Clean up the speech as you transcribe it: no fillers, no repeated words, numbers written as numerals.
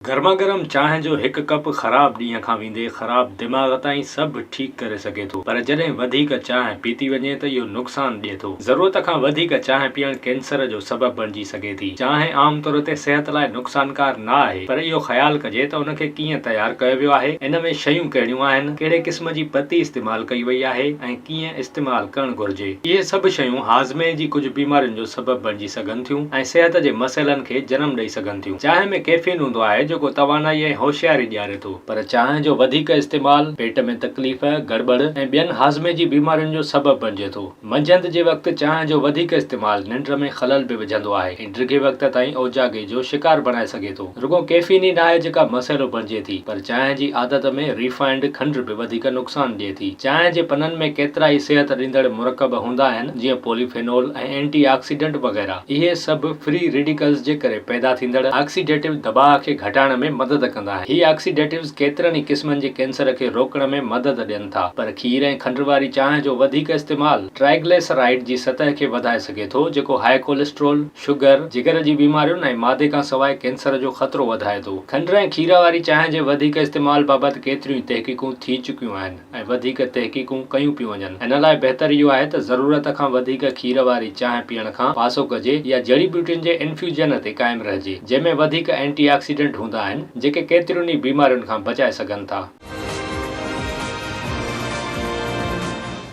گرما گرم چانهه جو هڪ ڪپ خراب ڏينهن کان ويندي خراب دماغ تائين سڀ ٺيڪ ڪري سگهي ٿو پر جڏهن وڌيڪ چانهه پيتي وڃي ته اهو نقصان ڏئي ٿو. ضرورت کان وڌيڪ چانهه پيئڻ ڪينسر جو سبب بڻجي سگهي ٿي. چانهه عام طور تي صحت لاء نقصانڪار نه آهي پر اهو خيال ڪجي ته ان کي ڪيئن تيار ڪيو ويو آهي، ان ۾ شيون ڪهڙيون آهن، ڪهڙي قسم جي پتي استعمال ڪئي وئي آهي ۽ ڪيئن استعمال ڪرڻ گهرجي. اهي سڀ شيون هاضمي جي ڪجهه بيمارين جو سبب بڻجي سگهن ٿيون ۽ صحت جي مسئلن کي جنم ڏئي سگهن ٿيون. چانهه ۾ ڪيفين هوندو آهي جيڪو توانائي ۽ هوشياري ڏياري ٿو. پر چانهه جو وڌيڪ استعمال پيٽ ۾ تڪليف، گڙٻڙ ۽ ٻين هاضمي جي بيمارين جو سبب بڻجي ٿو. منجهند جي وقت چانهه جو وڌيڪ استعمال ننڊ ۾ خلل به وجهندو آهي ۽ ڊگهي وقت تائين اوجاڳي جو شڪار بڻائي سگهي ٿو. رڳو ڪيفين ئي ناهي جيڪا مسئلو بڻجي ٿي پر چانهه جي عادت ۾ ريفائنڊ کنڊ به وڌيڪ نقصان ڏئي ٿي. چانهه جي پنن ۾ ڪيترائي صحت ڏيندڙ مرڪب هوندا آهن جيئن پولي فينول ۽ اينٽي آڪسيڊنٽ وغيره. اهي سڀ فري ريڊيڪلز جي ڪري پيدا ٿيندڙ آڪسيڊيٽو دٻاء کي گهٽائڻ ۾ مدد ڪندا آهن. هي آڪسيڊيٽوز ڪيترن ئي قسمن جي ڪينسر کي روڪڻ ۾ مدد ڏين ٿا. پر کير ۽ کنڊ واري چانهه جو وڌيڪ استعمال ٽرائگليسرائيڊ جي سطح کي وڌائي سگهي ٿو جيڪو هاء ڪوليسٽرول، شگر، جگر جي بيمارين ۽ معدي کان سواء ڪينسر جو خطرو وڌائي ٿو. کنڊ ۽ کير واري چانهه جي وڌيڪ استعمال بابت ڪيتريون ئي تحقيقون ٿي چڪيون آهن ۽ وڌيڪ تحقيقون ڪيون پيون وڃن. ان لاء بهتر اهو آهي ته ضرورت کان وڌيڪ کير واري چانهه پيئڻ کان پاسو ڪجي يا جڙي ٻوٽين جي انفيوجن تي قائم رهجي، جنهن ۾ وڌيڪ اينٽي آڪسيڊنٽ هوندا آهن، جيڪي ڪيترين ئي بيمارين کان بچائي سگهن ٿا.